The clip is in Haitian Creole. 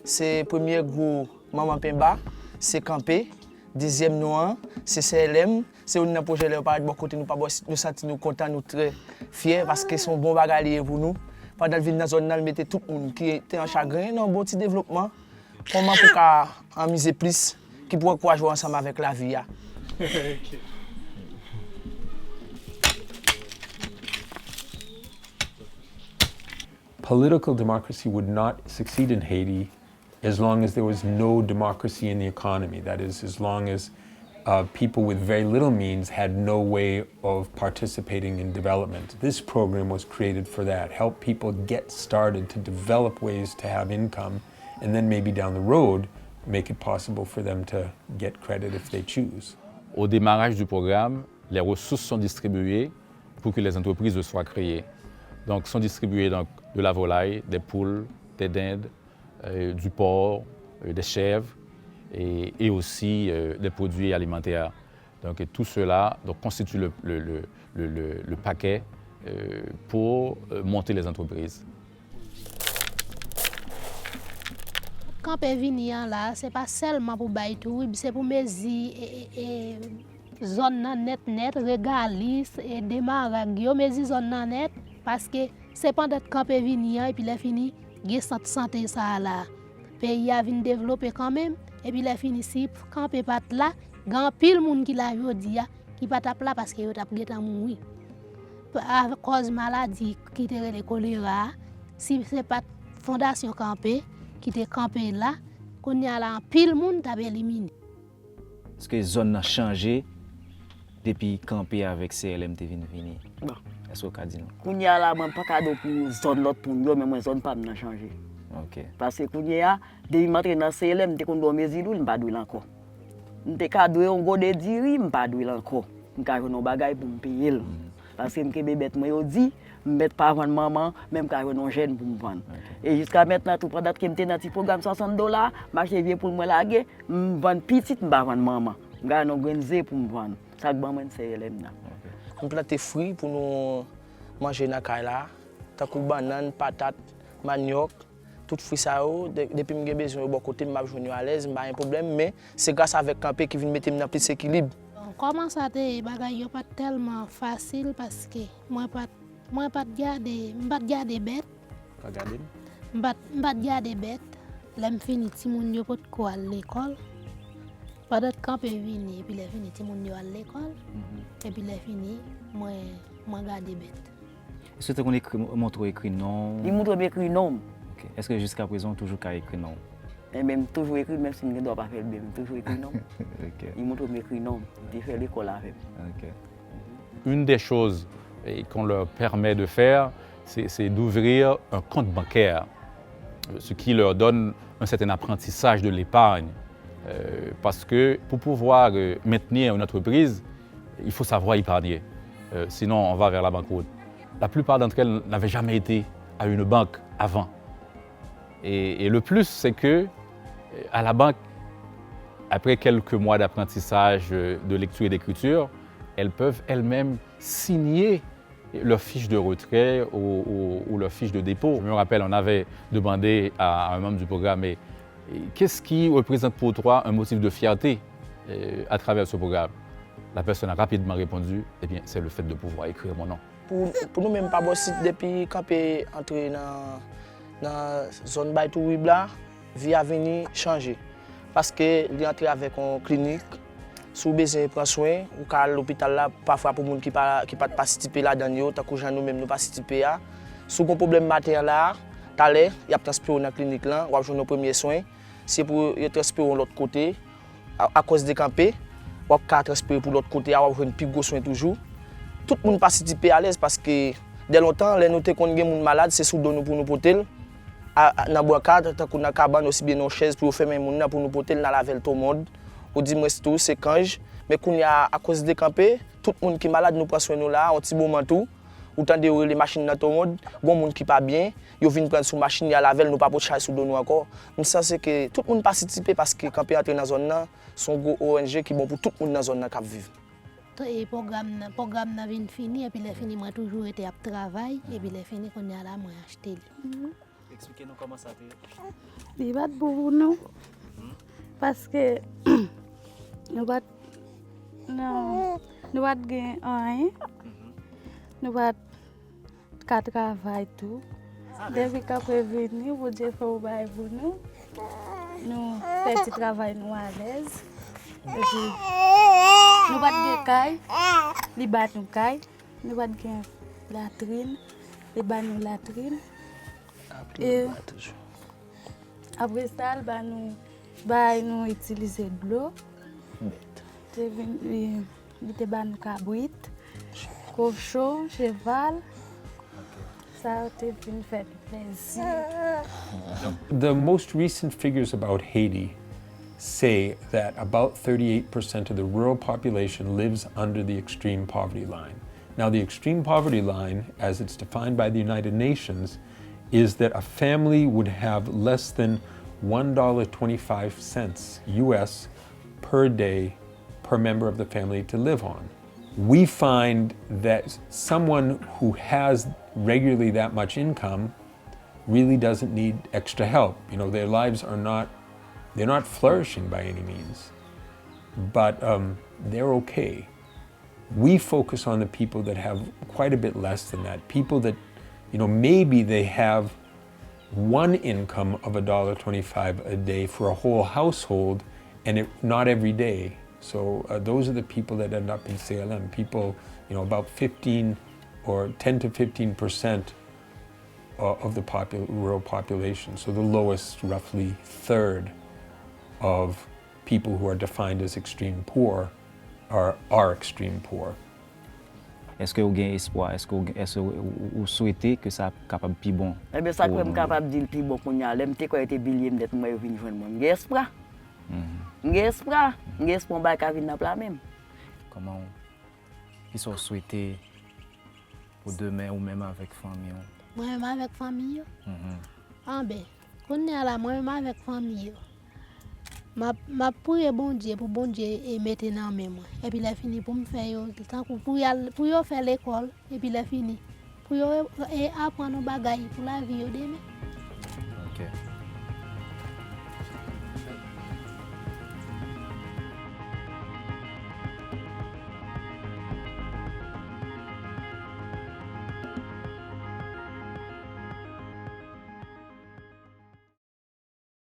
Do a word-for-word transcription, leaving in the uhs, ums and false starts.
Se premye gwo manman penba, se Kanpe. Dezyèm non an, se C L M. Se youn nan pwojè lè yo parèt bò kote nou pa bò, nou santi nou kontan, nou trè fyè, paske se yon bon bagay li ye pou nou. Pandan l vin nan zòn nan, l mete tout moun ki te an chagren nan yon bon ti devlopman. Kòman pou ka anmize plis, ki pou ankouraje w ansanm avèk lavi a. Political democracy would not succeed in Haiti as long as there was no democracy in the economy. That is, as long as uh, people with very little means had no way of participating in development. This program was created for that, help people get started to develop ways to have income, and then maybe down the road, make it possible for them to get credit if they choose. Au démarrage du programme, les ressources sont distribuées pour que les entreprises soient créées. Donc, sont distribuées donc, de la volaille, des poules, des dindes, euh, du porc, euh, des chèvres et, et aussi euh, des produits alimentaires. Donc, et tout cela donc, constitue le, le, le, le, le- le paquet euh, pour euh, monter les entreprises. Kanpe vini an la, se pa sèlman pou bay tourib, se pou mezi e, e, e, zòn nan nèt nèt, regalis, e demarag yo, mezi zòn nan nèt, paske se pandan kanpe vini an, epi lè fini, gen sant sante sa a la. Peyi a vin devlope kanmenm, epi lè fini, si kanpe pa t la, gen anpil moun ki la jodi a, ki pa t ap la paske yo t ap gentan mouri. Akòz maladi ki te rele kolera a, si se pa t Fondasyon Kanpe ki te kanpe la, kounye a la anpil moun t ap elimine. Èske zòn nan chanje depi Kanpe avèk C L M te vin vini? Bon. Èske w ka di nou? Kounye a la, mwen pa ka di w pou zòn lòt moun yo, men mwen zòn pa m nan chanje. Ok. Paske kounye a, depi m antre nan C L M, m te konn dwe yon mezi lwil, m pa dwe l ankò. M te ka dwe yon gode diri, m pa dwe l ankò. M ka jwenn yon bagay pou m peye l. Paske m kenbe bèt mwen yo di, m mèt pa vann manman, men m ka jwenn yon jèn pou m vann. E jiska mentnan tou, pandan ke m te nan ti pwogram swasant dola, m achte vye poul mwen lage, m vann pitit, m pa vann manman. M ka jwenn yon grenn ze pou m vann. Sa k ban mwen C L M nan. M plante fwi pou nou manje nan kay la, tankou bannann, patat, manyòk, tout fwi sa yo, de- depi m gen bezwen yo bò kote m, m ap jwenn yo alèz, m pa gen pwoblèm, men se gras avèk kanpe ki vin mete m nan plis ekilib. Bon, kòman sa te ye, bagay yo pa t tèlman fasil paske mwen pa t, mwen pa t gade, m pa t gade bèt. Pa gade m. M pa t, m pa t gade bèt. Lè m fini, timoun yo potko al lekòl. Pandan kanpe vini, epi lè fini, timoun yo al lekòl. Epi lè fini, mwen, mwen gade bèt. Èske w te konn ekri, montre w ekri non? Li montre m ekri non m. Ok. Èske jiska prezan w toujou ka ekri non w? Enben, m toujou ekri, menm si m gen dwa pa fè l byen, m toujou ekri non m. Ok. Li montre m ekri non m. Li te fè lekòl avè m. Ok. Une des choses eh, qu'on leur permet de faire, c'est c'est d'ouvrir un compte bancaire, euh, ce qui leur donne un certain apprentissage de l'épargne. Euh, parce que pour pouvoir euh, maintenir une entreprise, il faut savoir épargner. Euh, sinon, on va vers la banqueroute. La plupart d'entre elles n'avaient jamais été à une banque avant. Et, et le plus, c'est que euh, à la banque, après quelques mois d'apprentissage euh, de lecture et d'écriture, elles peuvent elles-mêmes signer leur fiche de retrait ou, ou- ou leur fiche de dépôt. Je me rappelle, on avait demandé à, à un membre du programme, mais qu'est-ce qui représente pour toi un motif de fierté euh, à travers ce programme? La personne a rapidement répondu, eh bien, c'est le fait de pouvoir écrire mon nom. Pou, pou nou menm pa bò sit, depi kanpe antre nan, nan zòn bay tourib la, vi a vini chanje. Paske li antre avèk yon klinik. Si w bezwen pran swen, ou ka al lopital la, pafwa pou moun ki pa, ki pa t patisipe ladan l yo, tankou jan nou menm nou patisipe a. Si w gen pwoblèm maten an la, talè, y ap transfere w nan klinik lan, w ap jwenn yon premye swen. Si se pou yo transfere w yon lòt kote, a- akòz de kanpe, w ap ka transfere pou lòt kote a, w ap jwenn pi gwo swen toujou. Tout moun patisipe alèz paske dè lontan, lè nou te konn gen moun malad, se sou do nou pou nou pote l. A- a- Nan brankad, tankou nan kabann, osibyen nan yon chèz pou yo fèmen moun nan pou nou pote l, n al avè l Tomond, oudimwens tou, se kanj. Men kounye a, akòz de kanpe, tout moun ki malad, nou pran swen nou la a, yon ti moman tou, ou tande yo rele machin nan Tomond, gon moun ki pa byen, yo vin pran l sou machin, y al avè l, nou pa pot chay sou do nou ankò. M sanse ke tout moun patisipe paske kanpe antre nan zòn nan, se yon gwo O N G ki bon pou tout moun nan zòn nan k ap viv. E pwogram nan, pwogram nan vin fini, epi lè fini, mwen toujou rete ap travay, epi lè fini, kounye a la, mwen achte li. Eksplike nou kòman sa te ye. Li pa t bon pou nou. Paske nou pa t, non, nou pa t gen anyen. Nou pa t ka travay tou. Depi k ap revini, Bondye fè yon bagay pou nou. Nou fè ti travay nou alèz. Epi, nou pa t gen kay, li ba nou kay. Nou pa t gen latrin, li ba nou latrin. Apre sa, l ba nou, bay nou itilize dlo. Te vin, li, li te ba nou kabrit, kochon, cheval. Sa yo te vin fè nou plezi. The most recent figures about Haiti say that about thirty-eight percent of the rural population lives under the extreme poverty line. Now, the extreme poverty line, as it's defined by the United Nations, is that a family would have less than one dollar twenty-five cents U S per day per member of the family to live on. We find that someone who has regularly that much income really doesn't need extra help. You know, their lives are not, they're not flourishing by any means, but um, they're okay. We focus on the people that have quite a bit less than that. People that, you know, maybe they have one income of a dollar twenty-five a day for a whole household, and it, not every day. So uh, those are the people that end up in C L M. People, you know, about fifteen or ten to fifteen percent uh, of the popul- rural population. So the lowest, roughly third of people who are defined as extreme poor are, are extreme poor. Èske ou gen espwa? Èske ou, èske ou, ou swete ke sa kapab pi bon? Ebyen, sa k fè m kapab di l pi bon kounye a, lè m te kwè yo te bilye m nèt, m wè yo vin jwenn mwen. M gen espwa. M gen espwa. M gen espwa yon bagay ka vin nan pla men m. Kòman ou, kisa ou swete pou demen ou menm avèk fanmi w? Mwen menm avèk fanmi yo? Anben, kounye a la, mwen menm avèk fanmi yo. M ap, m ap priye Bondye pou Bondye e mete nan men mwen. Epi lè fini pou m fè yo, tankou pou y al, pou yo fè lekòl, epi lè fini, pou yo e, e aprann yon bagay pou lavi yo demen.